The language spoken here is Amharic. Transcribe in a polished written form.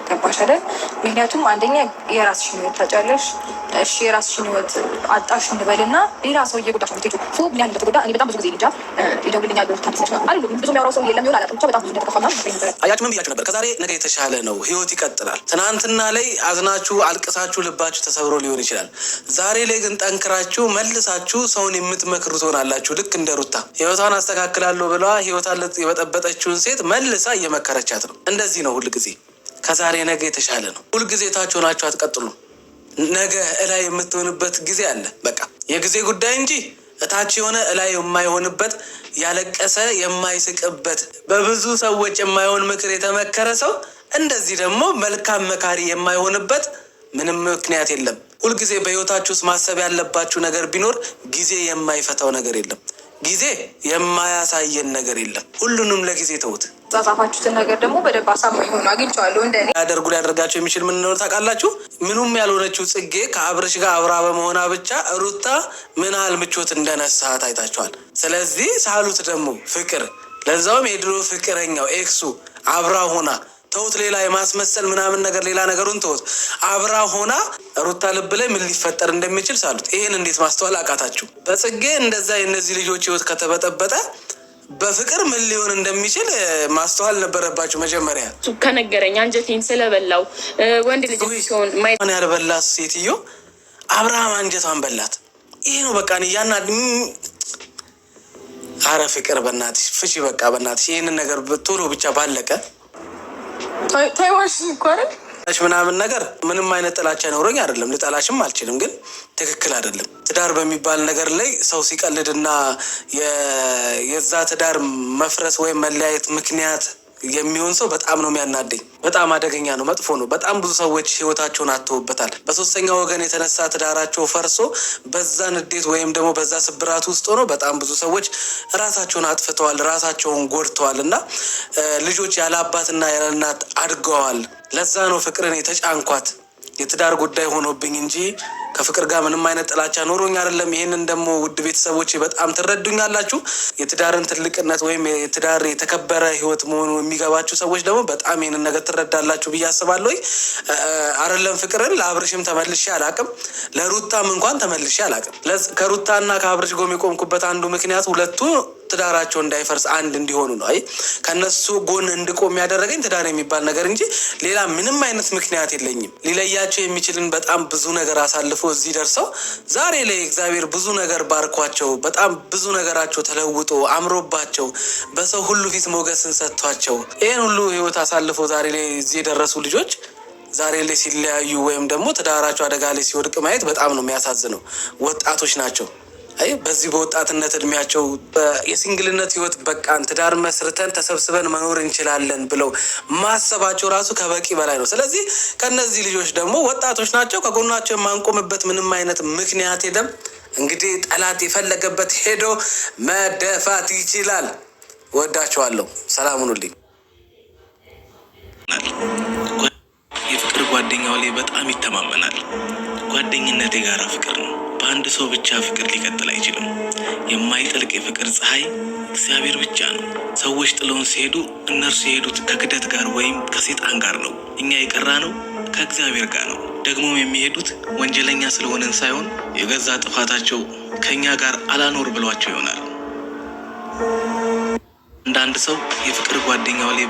ገባሽ አይደል? ምክንያቱም አንደኛ የራስሽን ህይወት ታጫለሽ። እሺ የራስሽን ህይወት አጣሽ እንበልና ሌላ ሰው እየጎዳሽ ነው የምትሄጂው። ፎ ምን ያህል እንደተጎዳ እኔ በጣም ብዙ ጊዜ ልጃ ይደውልልኛል። አሉ ብዙ የሚያወራው ሰው የለም ይሆን አላውቅም። ብቻ በጣም ብዙ እንደተከፋ ምናምን ነበረ። አያችሁ፣ ምን ብያችሁ ነበር? ከዛሬ ነገ የተሻለ ነው፣ ህይወት ይቀጥላል። ትናንትና ላይ አዝናችሁ አልቅሳችሁ ልባችሁ ተሰብሮ ሊሆን ይችላል። ዛሬ ላይ ግን ጠንክራችሁ መልሳችሁ ሰውን የምትመክሩ ትሆናላችሁ። ልክ እንደ ሩታ ህይወቷን አስተካክላለሁ ብለዋ ህይወቷን የበጠበጠችውን ሴት መልሳ እየመከረቻት ነው። እንደዚህ ነው ሁልጊዜ። ከዛሬ ነገ የተሻለ ነው። ሁልጊዜ ታች ሆናችሁ አትቀጥሉም። ነገ እላይ የምትሆንበት ጊዜ አለ። በቃ የጊዜ ጉዳይ እንጂ እታች የሆነ እላይ የማይሆንበት፣ ያለቀሰ የማይስቅበት፣ በብዙ ሰዎች የማይሆን ምክር የተመከረ ሰው እንደዚህ ደግሞ መልካም መካሪ የማይሆንበት ምንም ምክንያት የለም። ሁልጊዜ በህይወታችሁ ውስጥ ማሰብ ያለባችሁ ነገር ቢኖር ጊዜ የማይፈታው ነገር የለም። ጊዜ የማያሳየን ነገር የለም። ሁሉንም ለጊዜ ተውት። ጻጻፋችሁትን ነገር ደግሞ በደንብ አሳማኝ ሆኖ አግኝቼዋለሁ። እንደኔ ያደርጉ ሊያደርጋቸው የሚችል ምን እንደሆነ ታውቃላችሁ? ምኑም ያልሆነችው ጽጌ ከአብርሽ ጋር አብራ በመሆኗ ብቻ ሩታ ምን ያህል ምቾት እንደነሳ ታይታችኋል። ስለዚህ ሳሉት ደግሞ ፍቅር፣ ለዛውም የድሮ ፍቅረኛው ex ኡ አብራ ሆና ተውት፣ ሌላ የማስመሰል ምናምን ነገር ሌላ ነገሩን ተውት። አብራ ሆና ሩታ ልብ ላይ ምን ሊፈጠር እንደሚችል ሳሉት። ይሄን እንዴት ማስተዋል አቃታችሁ? በጽጌ እንደዛ የእነዚህ ልጆች ህይወት ከተበጠበጠ በፍቅር ምን ሊሆን እንደሚችል ማስተዋል ነበረባችሁ መጀመሪያ። ከነገረኝ አንጀቴን ስለበላው ወንድ ልጅ ሲሆን ማየት ያልበላት ሴትዮ አብርሃም አንጀቷን በላት። ይሄ ነው በቃ ያና አረ ፍቅር በእናትሽ ፍቺ፣ በቃ በእናትሽ ይህንን ነገር ቶሎ ብቻ ባለቀ ታይዋሽ እኮ አይደል ምናምን ነገር ምንም አይነት ጥላቻ ኖሮኝ አይደለም፣ ልጠላሽም አልችልም፣ ግን ትክክል አይደለም። ትዳር በሚባል ነገር ላይ ሰው ሲቀልድና የዛ ትዳር መፍረስ ወይም መለያየት ምክንያት የሚሆን ሰው በጣም ነው የሚያናደኝ። በጣም አደገኛ ነው፣ መጥፎ ነው። በጣም ብዙ ሰዎች ህይወታቸውን አጥተውበታል። በሶስተኛ ወገን የተነሳ ትዳራቸው ፈርሶ በዛ ንዴት ወይም ደግሞ በዛ ስብራት ውስጥ ሆኖ በጣም ብዙ ሰዎች ራሳቸውን አጥፍተዋል፣ ራሳቸውን ጎድተዋል እና ልጆች ያለ አባትና ያለ እናት አድገዋል። ለዛ ነው ፍቅርን የተጫንኳት የትዳር ጉዳይ ሆኖብኝ እንጂ ከፍቅር ጋር ምንም አይነት ጥላቻ ኖሮኝ አይደለም። ይህንን ደግሞ ውድ ቤተሰቦች በጣም ትረዱኛላችሁ። የትዳርን ትልቅነት ወይም የትዳር የተከበረ ህይወት መሆኑ የሚገባችሁ ሰዎች ደግሞ በጣም ይህንን ነገር ትረዳላችሁ ብዬ አስባለሁ። አይደለም ፍቅርን ለአብርሽም ተመልሼ አላቅም፣ ለሩታም እንኳን ተመልሼ አላቅም። ከሩታና ከአብርሽ ጎን የቆምኩበት አንዱ ምክንያት ሁለቱ ትዳራቸው እንዳይፈርስ አንድ እንዲሆኑ ነው። አይ ከነሱ ጎን እንድቆም ያደረገኝ ትዳር የሚባል ነገር እንጂ ሌላ ምንም አይነት ምክንያት የለኝም። ሊለያቸው የሚችልን በጣም ብዙ ነገር አሳልፎ እዚህ ደርሰው ዛሬ ላይ እግዚአብሔር ብዙ ነገር ባርኳቸው በጣም ብዙ ነገራቸው ተለውጦ አምሮባቸው በሰው ሁሉ ፊት ሞገስን ሰጥቷቸው ይህን ሁሉ ህይወት አሳልፎ ዛሬ ላይ እዚህ የደረሱ ልጆች ዛሬ ላይ ሲለያዩ ወይም ደግሞ ትዳራቸው አደጋ ላይ ሲወድቅ ማየት በጣም ነው የሚያሳዝነው። ወጣቶች ናቸው። አይ በዚህ በወጣትነት እድሜያቸው የሲንግልነት ህይወት በቃን፣ ትዳር መስርተን ተሰብስበን መኖር እንችላለን ብለው ማሰባቸው ራሱ ከበቂ በላይ ነው። ስለዚህ ከነዚህ ልጆች ደግሞ ወጣቶች ናቸው፣ ከጎናቸው የማንቆምበት ምንም አይነት ምክንያት የለም። እንግዲህ ጠላት የፈለገበት ሄዶ መደፋት ይችላል። ወዳችኋለሁ። ሰላም ሁኑልኝ። የፍቅር ጓደኛው ላይ በጣም ይተማመናል። ጓደኝነት የጋራ ፍቅር ነው። በአንድ ሰው ብቻ ፍቅር ሊቀጥል አይችልም። የማይጠልቅ የፍቅር ፀሐይ እግዚአብሔር ብቻ ነው። ሰዎች ጥለውን ሲሄዱ እነርሱ የሄዱት ከክደት ጋር ወይም ከሴጣን ጋር ነው። እኛ የቀራነው ከእግዚአብሔር ጋር ነው። ደግሞም የሚሄዱት ወንጀለኛ ስለሆነን ሳይሆን የገዛ ጥፋታቸው ከእኛ ጋር አላኖር ብሏቸው ይሆናል። አንዳንድ ሰው የፍቅር ጓደኛው ላይ